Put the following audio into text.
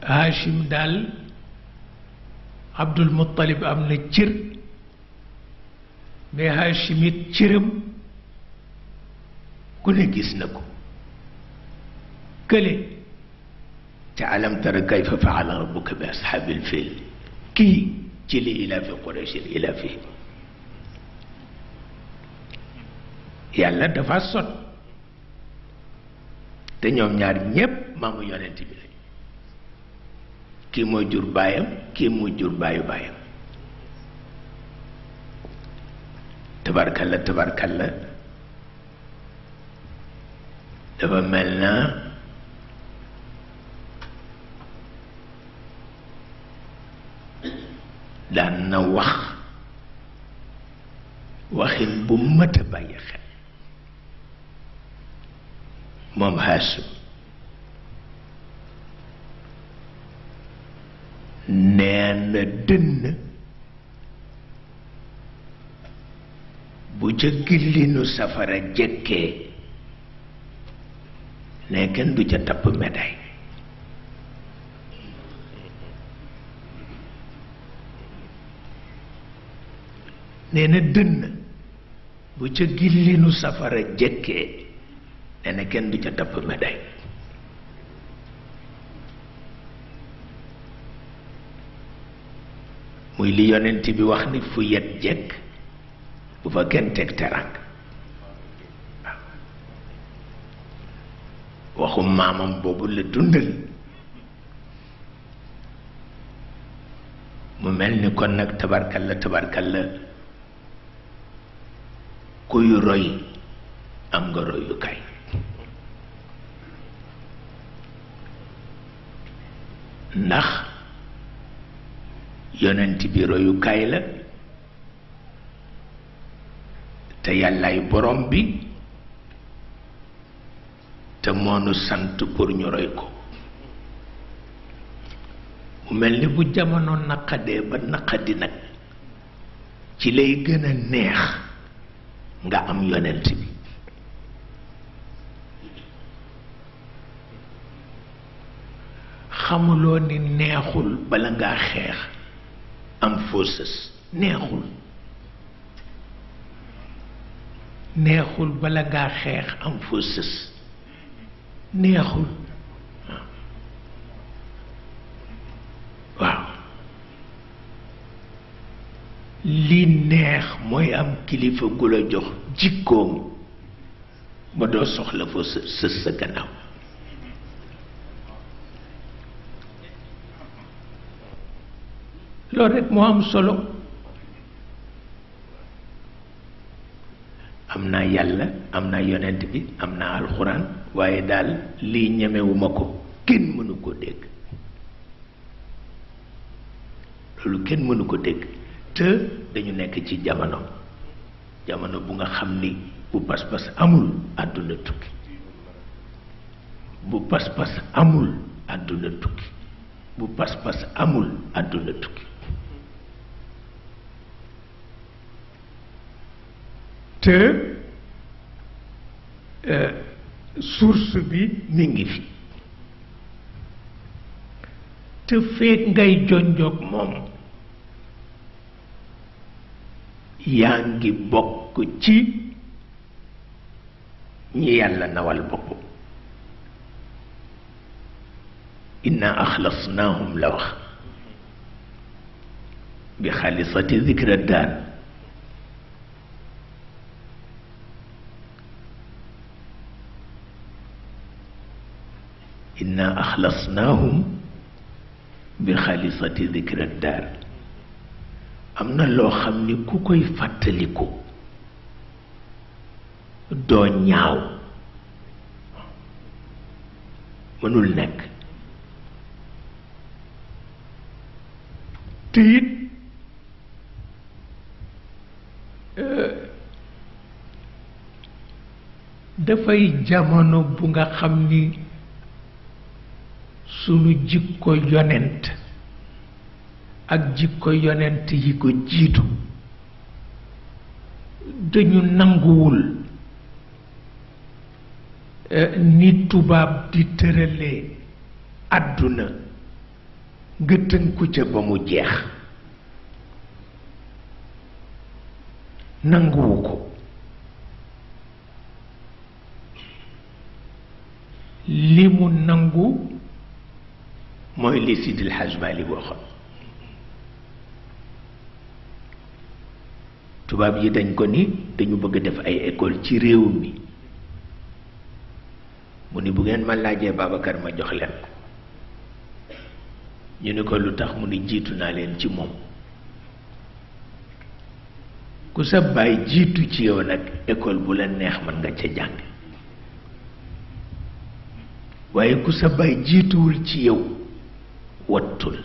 Hachim daal Abdul Muttalib am na cër mais Hachim it cëram ku ne gis na ko kële ca alam tara kayfa faala rabbuka bi ashaabil fiil kii ci li ilaafi Qurayshin ilaafihim yàlla dafa sot te ñoom ñaar ñépp maamu yonent bi lañ kii mooy jur baayam kii mooy jur baayu baayam tabarkalla tabarkalla dafa mel na daan na wax waxin bu mat a bàyyi xel moom Hachim nee na dënn bu ca gillinu safara jëkkee ne kenn du ca tapp médaille nee na dënn bu ca gillinu safara jëkkee nee na kenn du ca tapp médaille muy li yonent bi wax ni fu yet jekk bu fa kenn teg terang waxu maamam boobu la dundal mu mel ni kon nag tabarkalla tabarkalla kuy roy am nga royukaay ndax yonent bi royukaay la te yàllaay borom bi te moonu sant pour ñu roy ko mu mel ni bu jamono naqadee ba naqadi nag ci lay gën a neex nga am yonent bi xamuloo ni neexul bala ngaa xeex am faussës neexul neexul bala ngaa xeex am faussës neexul waaw li neex mooy am kilifa gu la jox jikkoom ba doo soxla fa sës sa gannaaw loolu rekk moo am solo am naa yàlla am naa yonent bi am naa alxuraan waaye daal lii ñemewuma ko kenn mënu ko dégg loolu kenn mënu ko dégg te dañu nekk ci jamono bu nga xam ni bu pas-pas amul àdduna tukki bu pas-pas amul àdduna tukki bu pas-pas amul àdduna tukki te source bi mi ngi fi te feek ngay jonjoog moom yaa ngi bokk ci ñi yàlla nawal bopp inna axlasnaahum la wax bi xaalisati zikra daar inna axlasnaahum bi xaalisati zikra daar am na loo xam ni ku koy fàttaliku doo ñaaw mënul nekk te it dafay jamono bu nga xam ni sunu jikko yonent ak jikko yonent yi ko jiitu dañu nanguwul ni tubaab di tëralee àdduna nga tënku ca ba mu jeex nanguwu ko li mu nangu mooy li Sidil Hadj Malick waxoon tubaab yi dañ ko ni dañu bëgg def ay école ci réew mi mu ni bu ngeen ma laajee Babacar ma jox leen ko ñu ni ko lu tax mu ni jiitu naa leen ci moom ku sa baay jiitu ci yow nag école bu la neex mën nga ca jàng waaye ku sa baay jiituwul ci yow wattul